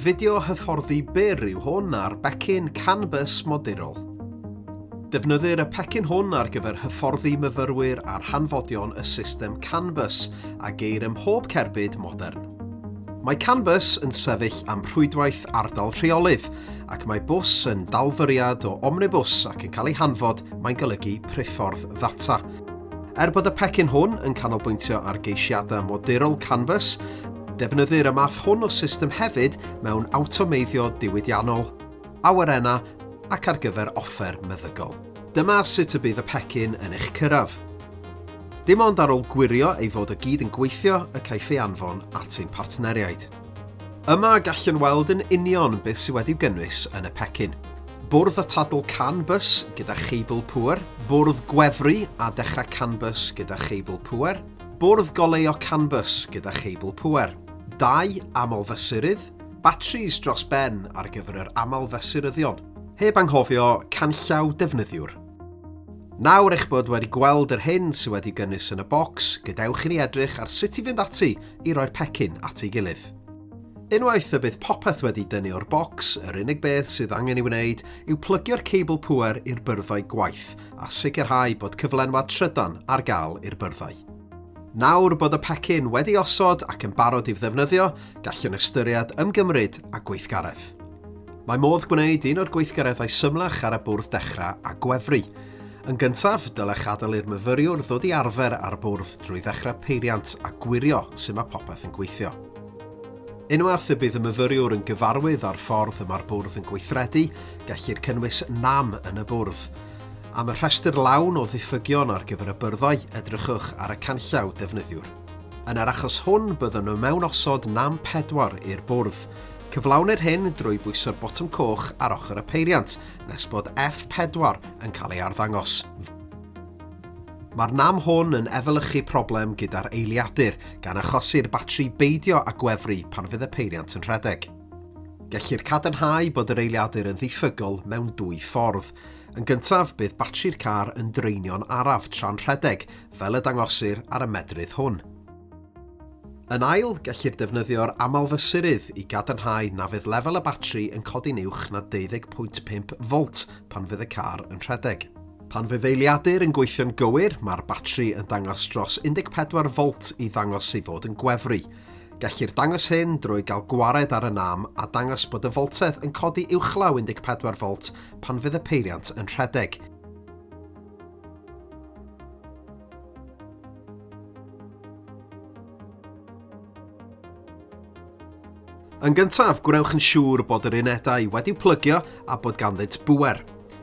Fideo hyfforddi byr yw hwn ar becyn CAN bus modurol. Defnyddir y pecyn hwn ar gyfer hyfforddi myfyrwyr ar hanfodion y system CAN bus a geir ym mhob cerbyd modern. Mae CAN bus yn sefyll am Rhwydwaith Ardal Rheolydd, ac mae bws yn dalfyriad o omnibws ac yn cael ei hanfod mae'n golygu priffordd ddata. Er bod y pecyn hwn yn canolbwyntio ar geisiadau modurol Canvas, defnyddir y math hwn o system hefyd mewn awtomeiddio diwydiannol, awyrennau ac ar gyfer offer meddygol. Dyma sut y bydd y pecyn yn eich cyrraedd. Dim ond ar ôl gwirio ei fod o gyd yn gweithio y caiff ei anfon at ein partneriaid. Yma gallwn weld yn union beth sydd wedi'w gynnwys yn y pecyn. Bwrdd atadl CAN bus gyda cheibl pŵer, bwrdd gwefru a dechrau CAN bus gyda cheibl pŵer, bwrdd goleuo CAN bus gyda cheibl pŵer, dau aml-fesurydd, batris dros ben ar gyfer yr aml-fesuryddion. Heb anghofio canllaw defnyddiwr. Nawr eich bod wedi gweld yr hyn sydd wedi gynnwys yn y bocs, gadewch i ni edrych ar sut i fynd ati i roi'r pecyn at ei gilydd. Unwaith y bydd popeth wedi dynnu o'r bocs, yr unig beth sydd angen ei wneud yw plygio'r cebl pŵer i'r byrddau gwaith a sicrhau bod cyflenwad trydan ar gael i'r byrddau. Nawr bod y pecyn wedi osod ac yn barod i'w ddefnyddio, gallwn ystyried ymgymryd â gweithgaredd. Mae modd gwneud un o'r gweithgareddau symlach ar y bwrdd dechrau a gwefru. Yn gyntaf, dylech adael i'r myfyriwr ddod i arfer â'r bwrdd drwy ddechrau peiriant a gwirio sut mae popeth yn gweithio. Unwaith y bydd y myfyriwr yn gyfarwydd â'r ffordd y mae'r bwrdd yn gweithredu, gellir cynnwys nam yn y bwrdd. Am y rhestr lawn o ddiffygion ar gyfer y byrddau, edrychwch ar y canllaw defnyddiwr. Yn yr achos hwn, byddwn yn mewnosod nam 4 i'r bwrdd. Cyflawnir hyn drwy bwyso'r botwm coch ar ochr y peiriant nes bod F4 yn cael ei arddangos. Mae'r nam hwn yn efelychu problem gyda'r eiliadur, gan achosi'r batri beidio â gwefru pan fydd y peiriant yn rhedeg. Gellir cadarnhau bod yr eiliadur yn ddiffygol mewn dwy ffordd. Yn gyntaf, bydd batri'r car yn draenio'n araf tra'n rhedeg, fel y dangosir ar y medrydd hwn. Yn ail, gellir defnyddio'r amlfesurydd i gadarnhau na fydd lefel y batri yn codi'n uwch na 12.5 volt pan fydd y car yn rhedeg. Pan fydd eiliadur yn gweithio'n gywir, mae'r batri yn dangos dros 14 volt i ddangos ei fod yn gwefru. Gellir dangos hyn drwy gael gwared ar y nam a dangos bod y foltedd yn codi uwchlaw 14 volt pan fydd y peiriant yn rhedeg. Yn gyntaf, gwnewch yn siŵr bod yr unedau wedi'u plygio a bod ganddynt bŵer.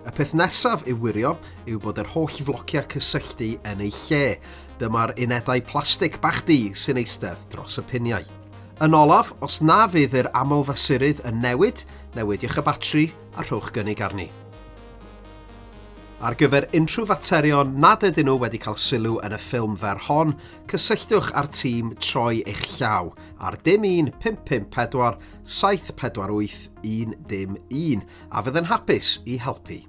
Y peth nesaf i'w wirio yw bod yr holl flociau cysylltu yn eu lle. Dyma'r unedau plastig bach du sy'n eistedd dros y piniau. Yn olaf, os na fydd yr amlfesurydd yn newid, newidiwch y batri a rhowch gynnig arni. Ar gyfer unrhyw faterion nad ydyn nhw wedi cael sylw yn y ffilm fer hon, cysylltwch â'r tîm Troi Eich Llaw ar dim 1 5 5 4 7 4 8 1 dim 1 a fydd yn hapus i helpu.